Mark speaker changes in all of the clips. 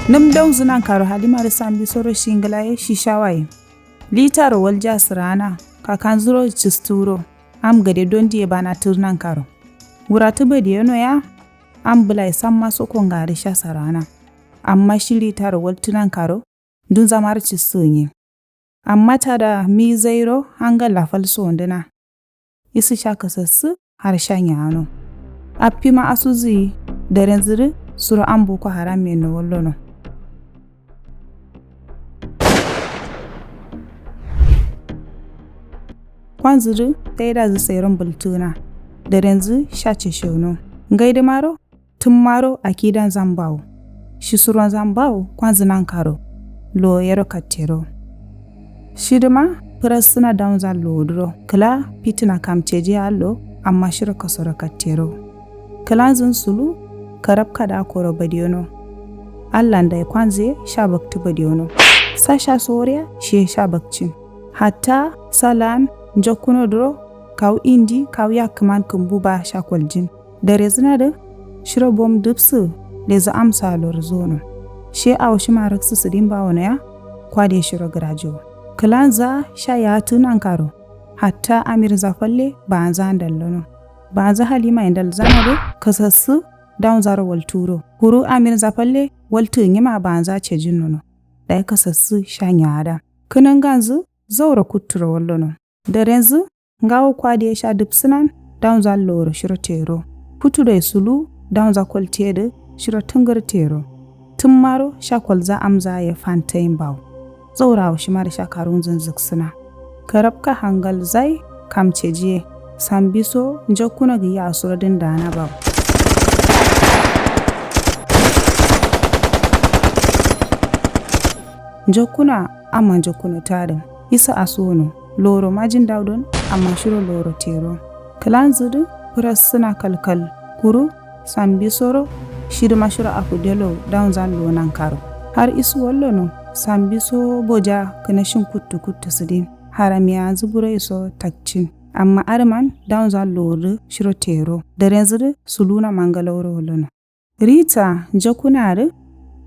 Speaker 1: Num dau zinan karo Halima da sambi soro shinglaye shishawaye. Litaro walja sirana kakan zuro cisturo am gade don diye bana turnan karo. Wuratu badi yano ya am bulai san maso kongari sha sarana. Amma shi litaro waltunan karo dun zamar cisunye. Amma tada mi zairo hanga lafal sondina. Isu sha kasassu har shan yano. Appi ma asuzi daren ziri suru an boko haram me no wallono. Kwanziri ta zu tseren bultuna da yanzu sha ce shono. Ngai da maro tun maro akidan zambawo. Shi suron zambawo kwanzinan karo lo yero kattero. Shidima puras suna down zan lodro kila pitina kamceji allo amma shiro kasoro kattero. Kilan zin sulu karab kada koro badiyono. Allan da kwanze sha bakti badiyono. Sasha soriya shi sha bakcin. Hatta salan jokkuno duro kaw indi kaw yakman kumbu ba sha kwaljin. Dare zina da shiro bom dubsu leza amsa lor zono. She awo shi marak su sidin ba wani ya kwade shiro grajo. Kilan za sha ya tunan karo. Hatta amir zafalle ba an za dallano. Ba an za Halima indal zana do kasassu down zaro walturo. Kuru amir zafalle waltu nyima ba an za ce jinnono. Da ya kasassu sha nyada. Kunan ganzu zaura kutturo wallono. Da yanzu ngawo kwade sha dubsunan down za loro shiro tero. Putu da sulu down za kwaltede shiro tungar tero. Tun maro sha kwalza amza ya fantain bawo. Zaurawa shi ma da sha karun zunzuksuna. Karabka hangal zai kamcejiye sambiso njokkuna gi ya suradin dana bawo. Njokkuna amma njokkuna tarin isa asono loro majin daudon amma shiro loro tero. Kilan zudu puras suna kalkal kuru sambisoro shirma shiro akudelo down zan lonan karo. Har isu wallono sambiso boja kanashin kuttu kuttu sidin haramiya zuburo iso takcin. Amma arman down zan loro shiro tero. Daren zudu suluna mangaloro wallono. Rita njokunare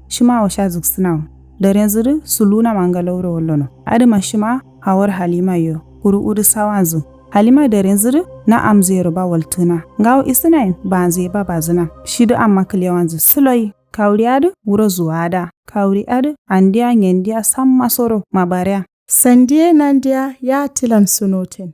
Speaker 1: shima wa sha zuksinau. Daren zudu suluna mangaloro wallono. Adama shima hawar Halima yo kuru uri sawanzu. Halima daren zuru na amzero ba waltuna. Ngawo isinayin ba zai ba bazina. Shidu amma kilewanzu siloi. Kauri adu wuro zuwada. Kauri adu andiya ngendiya samma soro mabaria.
Speaker 2: Sandiye nandiya ya tilan sunotin.